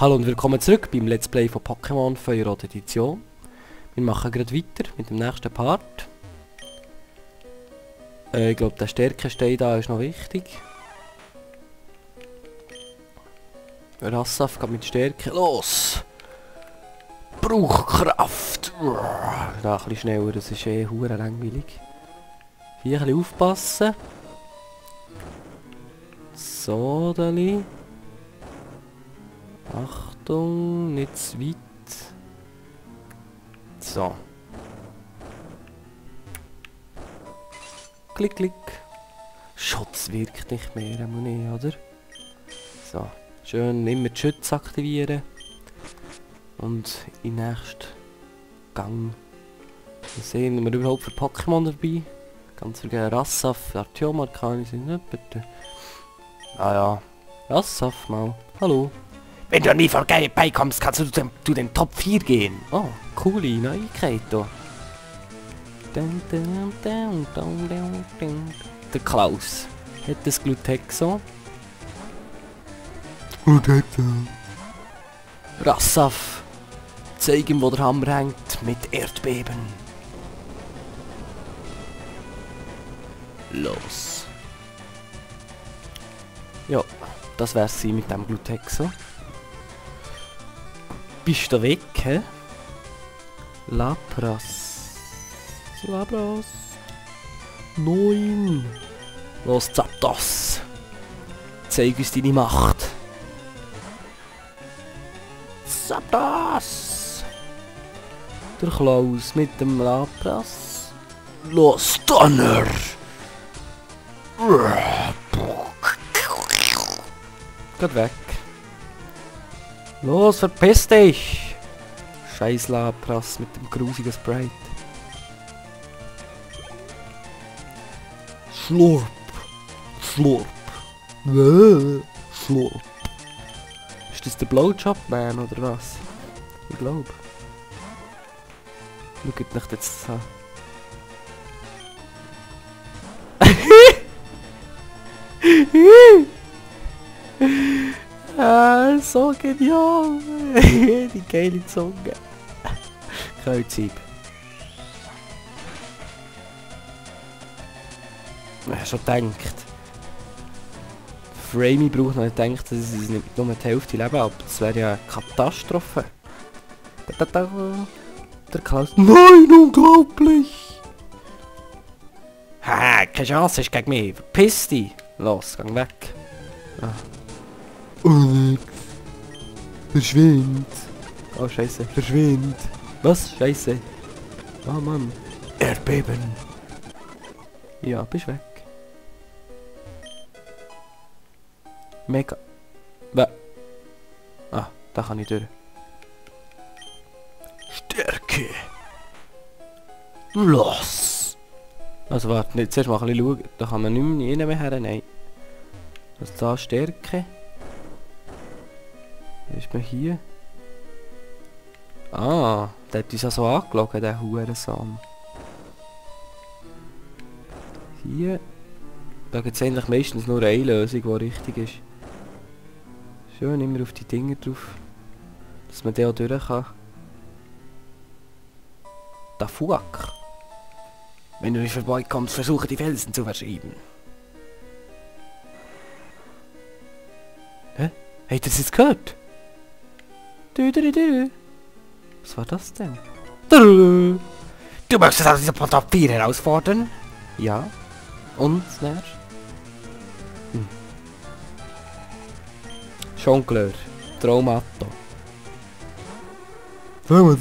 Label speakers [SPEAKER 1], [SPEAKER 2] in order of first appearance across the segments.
[SPEAKER 1] Hallo und willkommen zurück beim Let's Play von Pokémon Feuerrot Edition. Wir machen gerade weiter mit dem nächsten Part. Ich glaube, der Stärkestein da ist noch wichtig. Rassaf geht mit Stärke. Los! Brauchkraft! Da ein bisschen schneller, das ist hure langweilig. Hier ein bisschen aufpassen. So, Dali. Achtung, nicht zu weit. So. Klick, klick. Schutz wirkt nicht mehr, nicht, oder? So. Schön immer die Schütze aktivieren. Und in den nächsten Gang. Mal sehen, wir überhaupt für Pokémon dabei. Ganz vergessen, Rassaf, Artiom, Arcani sind nicht, bitte. Ah ja. Rassaf mal. Hallo.
[SPEAKER 2] Wenn du nie vorbeikommst, kannst du zu den Top 4 gehen.
[SPEAKER 1] Oh, coole Neuigkeit hier. Der Klaus hat das Glutexo. Rassaf, zeig ihm, wo der Hammer hängt, mit Erdbeben. Los. Ja, das wär's mit dem Glutexo. Bist du weg, hä? Lapras. 9. Los, Zapdos. Zeig uns deine Macht. Zapdos. Der Klaus mit dem Lapras. Los, Donner. Geht weg. Los, verpiss dich! Scheiß Lapras mit dem grusigen Sprite. Schlurp! Schlurp! Schlurp! Ist das der Blowjob-Man oder was? Ich glaube. Schaut nicht jetzt an. So genial! Die geile Zunge. Kreuzhieb. Ich habe schon gedacht. Framey braucht noch nicht gedacht, dass es nicht nur die Hälfte leben, aber das wäre ja eine Katastrophe. Der Klaus. Nein, unglaublich!
[SPEAKER 2] Haha, keine Chance ist gegen mich.
[SPEAKER 1] Verpiss dich! Los, gang weg. Ah.
[SPEAKER 3] Onyx. Verschwind.
[SPEAKER 1] Oh Scheiße, verschwind. Was? Scheiße. Oh Mann.
[SPEAKER 2] Erdbeben.
[SPEAKER 1] Ja, bist weg. Mega. Ah, da kann ich durch.
[SPEAKER 2] Stärke.
[SPEAKER 1] Los! Also warte, jetzt erst mal ein bisschen schauen. Da kann man nicht mehr her, nein. Also da Stärke. Ist man hier? Ah, der hat uns ja so angelogen, der Hurensohn. Hier. Da gibt es eigentlich meistens nur eine Lösung, die richtig ist. Schön immer auf die Dinger drauf. Dass man da auch durch kann. Da Fuck.
[SPEAKER 2] Wenn du nicht vorbeikommst, versuche die Felsen zu verschieben.
[SPEAKER 1] Hä? Habt ihr das jetzt gehört? Was war das denn?
[SPEAKER 2] Du möchtest also diese Top 4 herausfordern?
[SPEAKER 1] Ja. Und, näher? Jongleur. Traumato. Kommt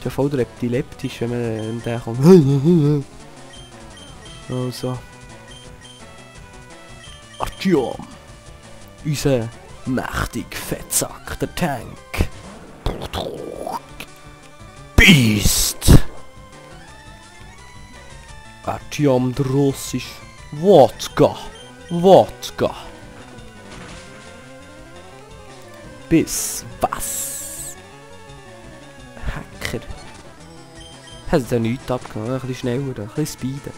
[SPEAKER 1] ja voll der epileptisch, wenn man in den kommt. Also. Artyom. Unser mächtig Fettsack, der Tank.
[SPEAKER 2] Beast.
[SPEAKER 1] Artyom der Russisch. Wodka. Wodka. Bis was? Hacker. Hat ja nichts abgenommen. Ein bisschen schneller, ein bisschen speeden.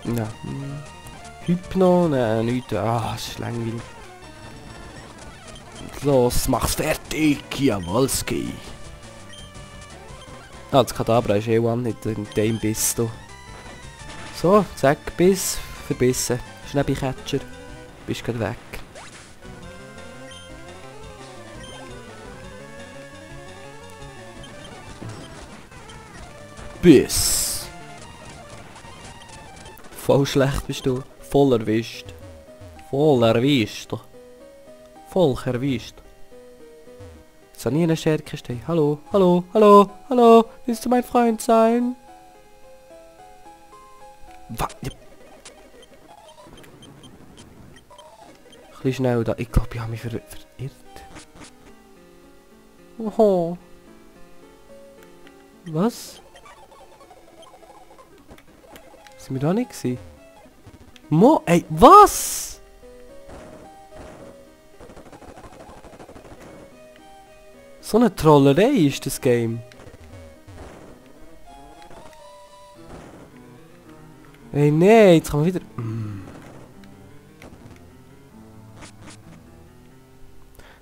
[SPEAKER 1] Ja. Hypno? Nein, nichts. Ah, das ist langweilig. Los, mach's fertig, Jawolski. Ah, das Kadabra ist eh one, nicht dem Biss du. So, zack, Biss, verbissen. Schnäppicatcher. Bist grad weg. Biss. Voll schlecht bist du. Voll erwischt. Voll erwischt. Voll erwischt. Jetzt habe ich eine Stärke stehen. Hallo, hallo, hallo, hallo. Willst du mein Freund sein? Was? Ein bisschen schnell da. Ich glaube, ich habe mich verirrt. Oho. Was? Sind wir da nicht gewesen? Ey, was? So eine Trollerei ist das Game. Ey, nee, jetzt kann man wieder...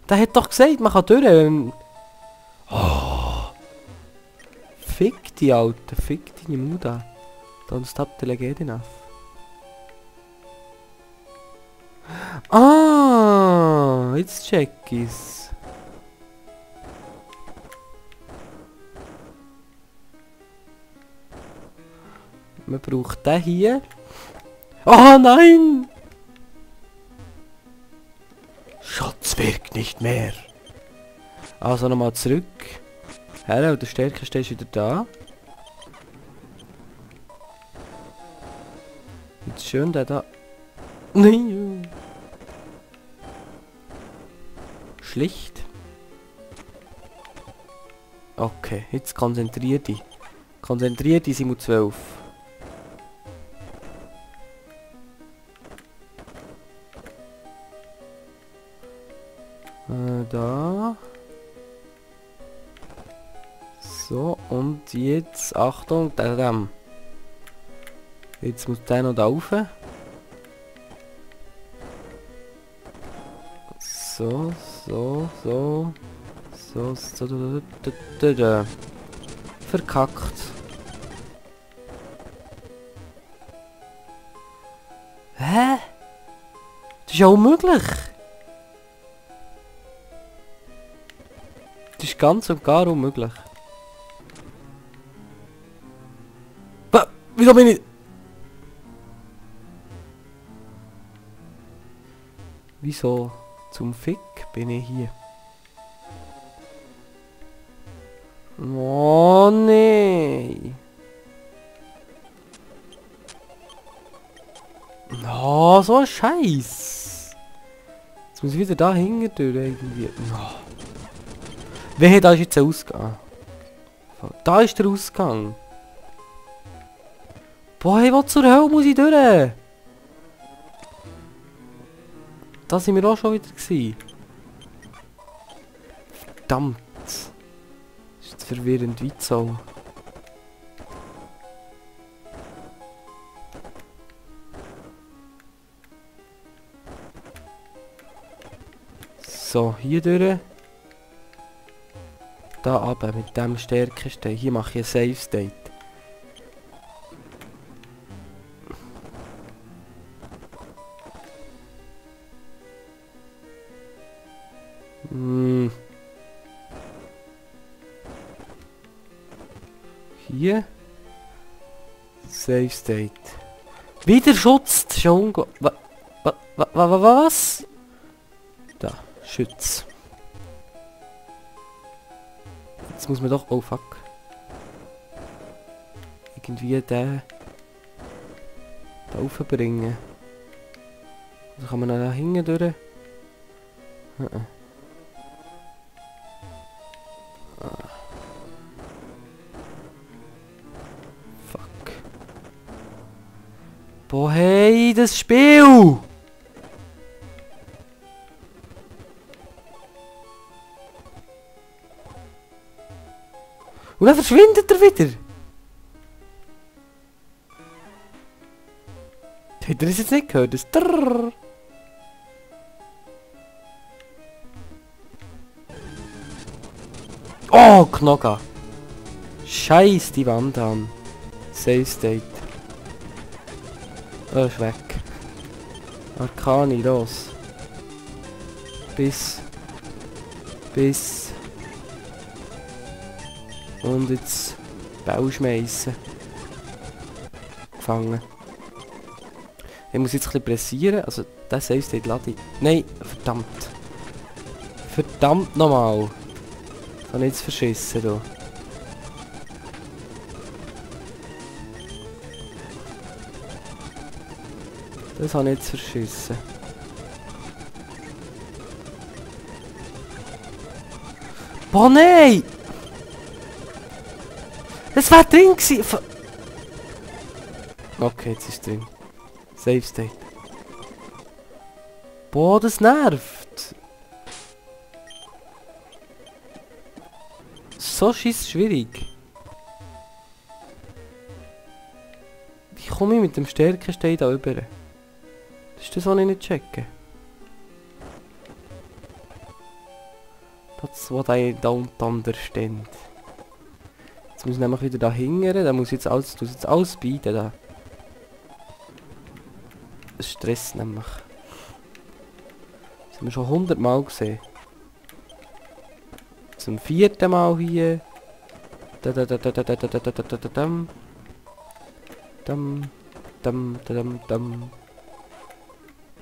[SPEAKER 1] Der hat doch gesagt, man kann durch. Oh. Fick die Alte, fick deine Mutter. Don't stop till I get enough. Ah, jetzt check ich's. Man braucht den hier. Oh nein! Schatz wirkt nicht mehr. Also nochmal zurück. Hello, der Stärkste ist wieder da. Jetzt schön der da. Nein. Schlicht. Okay, jetzt konzentrier dich. Konzentrier dich, Simon 12. Da. So, und jetzt, Achtung, da. Jetzt muss der noch da rauf. So. Verkackt. Hä? Das ist ja unmöglich. Das ist ganz und gar unmöglich. Wieso bin ich... Wieso zum Fick bin ich hier? Oh nee. Oh, so ein Scheiß. Jetzt muss ich wieder da hinten durch irgendwie. Oh. Wehe, da ist jetzt der Ausgang. Da ist der Ausgang. Boah, hey, was zur Hölle muss ich durch? Da sind wir auch schon wieder gewesen. Verdammt. Das ist jetzt verwirrend wie so. So, hier durch. Da runter mit dem stärksten. Hier mache ich ein Save State. Hier. Save State. Wieder schützt. Schon. Was? Da. Schütz. Jetzt muss man doch... Oh fuck. Irgendwie den... da raufbringen. Also kann man da hinten durch. Fuck. Boah, hey, das Spiel! Und dann verschwindet er wieder. Habt ihr das jetzt nicht gehört? Das Trrrr. Oh, Knogga. Scheiß die Wand an. Save State. Oh, ist weg. Arcani, los. Bis. Und jetzt Bau schmeißen. Gefangen. Ich muss jetzt ein bisschen pressieren. Also, das Save State lade ich. Nein, verdammt. Verdammt nochmal. Ich habe jetzt verschissen hier. Das habe ich jetzt verschissen. Boah, nein! Das war drin gewesen! Okay, jetzt ist es drin. Save State. Boah, das nervt! So scheiß schwierig. Wie komme ich mit dem Stärkenstein da rüber? Das ist das, was ich nicht checke. Das, was I don't understand. Jetzt muss ich nämlich wieder da hingern, da muss ich jetzt alles bieten da. Das stresst nämlich. Das haben wir schon 100 Mal gesehen. Zum 4. Mal hier. Das ist ein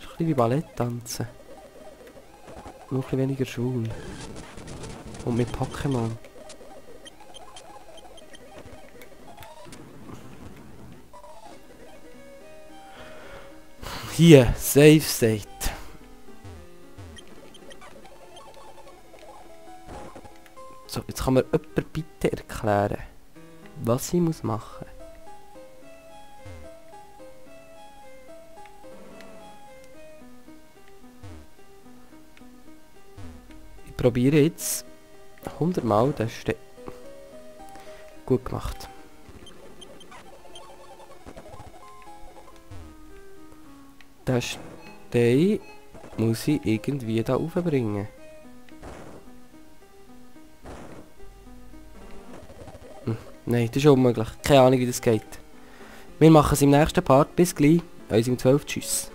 [SPEAKER 1] bisschen wie Ballett tanzen. Nur ein bisschen weniger schwul. Und mit Pokémon. Hier, Save State. So, jetzt kann mir jemand bitte erklären, was ich muss machen. Ich probiere jetzt 100 Mal, das ist gut gemacht. Den Stein muss ich irgendwie da raufbringen. Nein, das ist unmöglich. Keine Ahnung, wie das geht. Wir machen es im nächsten Part. Bis gleich. Uns im 12. Tschüss.